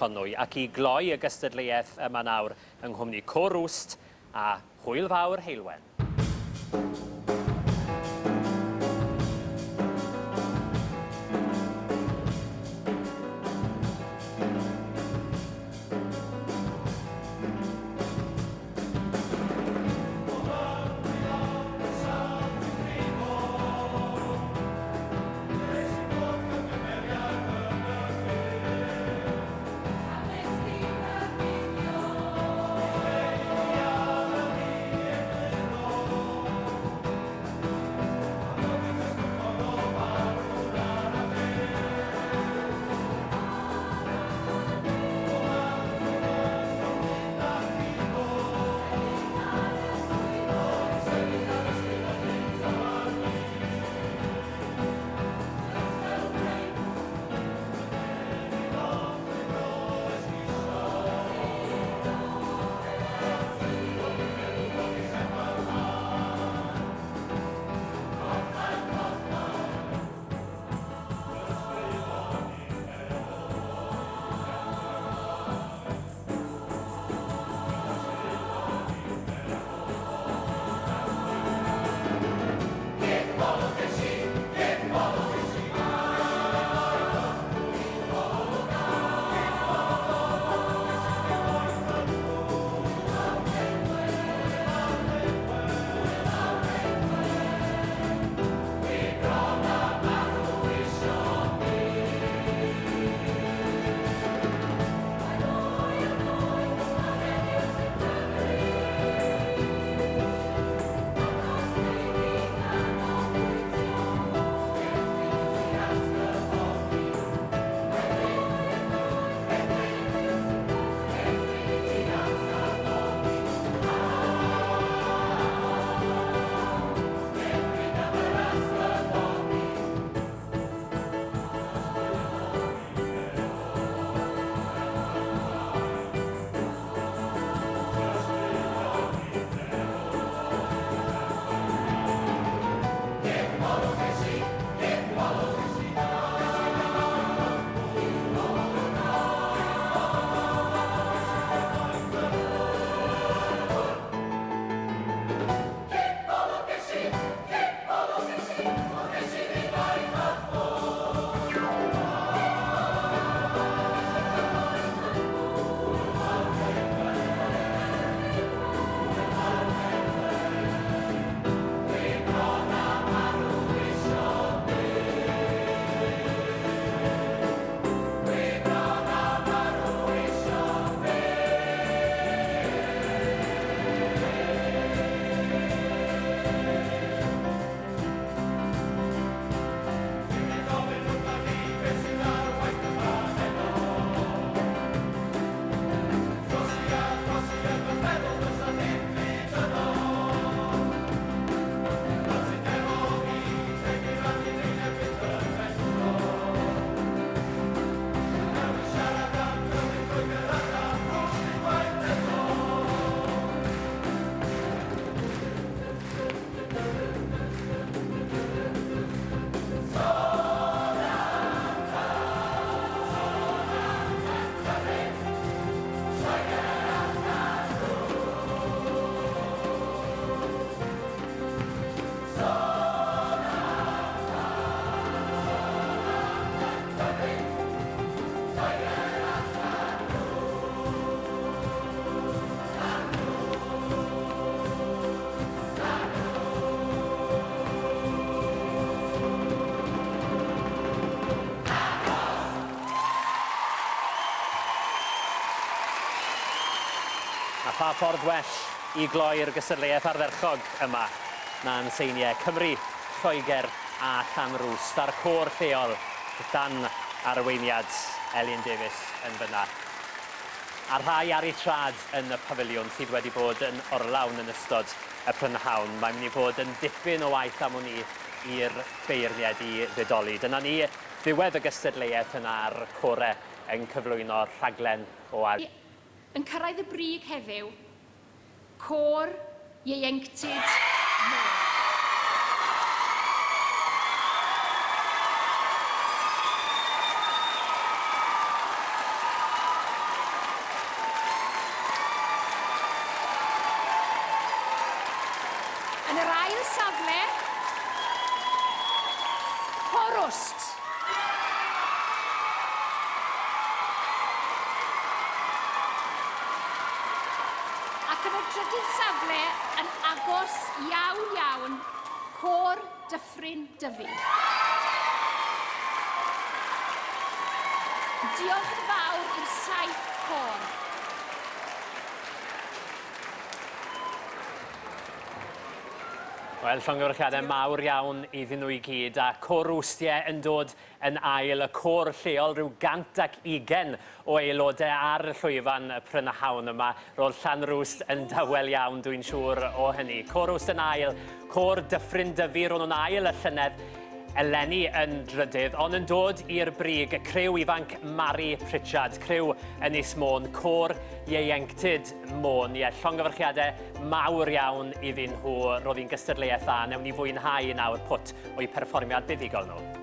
Conwy ac i gloi y gystadleuaeth yma nawr yng nghwmni Côr Rwst a Hwyl Fawr Heulwen. A pha ffordd well i gloi'r gystadleuaeth ardderchog yma na'n seiniau Cymru, Lloegr a Llanrwst a'r côr lleol dan arweiniad Elin Davies yn fyna. A rhai ar eu trad yn y pafiliwn sydd wedi bod yn orlawn yn ystod y prynhawn. Mae'n mynd i fod yn dipyn o waith am wn i i'r beirniaid i ddidoli. Dyna ni ddiwedd y gystadleuaeth yna a'r core yn cyflwyno rhaglen o ar. Yn cyrraedd y brig heddiw, Côr Ieuenctid Môn. Llanrwst. Ac yn y trydydd safle, yn agos iawn iawn, Côr Dyffryn Dyfi. Diolch yn fawr i'r saith côr. Wel, llongyfarchiadau mawr iawn iddyn nhw i gyd, a Côr Rwstie yn dod yn ail, y côr lleol, rhyw 120 o aelodau ar y llwyfan y prynhawn yma. Roedd Llanrwst yn dawel iawn, dwi'n siŵr o hynny. Côr Rwst yn ail, Côr Dyffryn Dyfi, ro'n nhw'n ail y llynedd, eleni yn drydydd, ond yn dod i'r brig, y criw ifanc Mari Pritchard, criw Ynys Môn, côr ieuenctid Môn. Ie, llongyfarchiadau mawr iawn iddyn nhw. Roedd hi'n gystadleuaeth dda. Newn ni fwynhau nawr pwt o'u perfformiad buddugol nhw.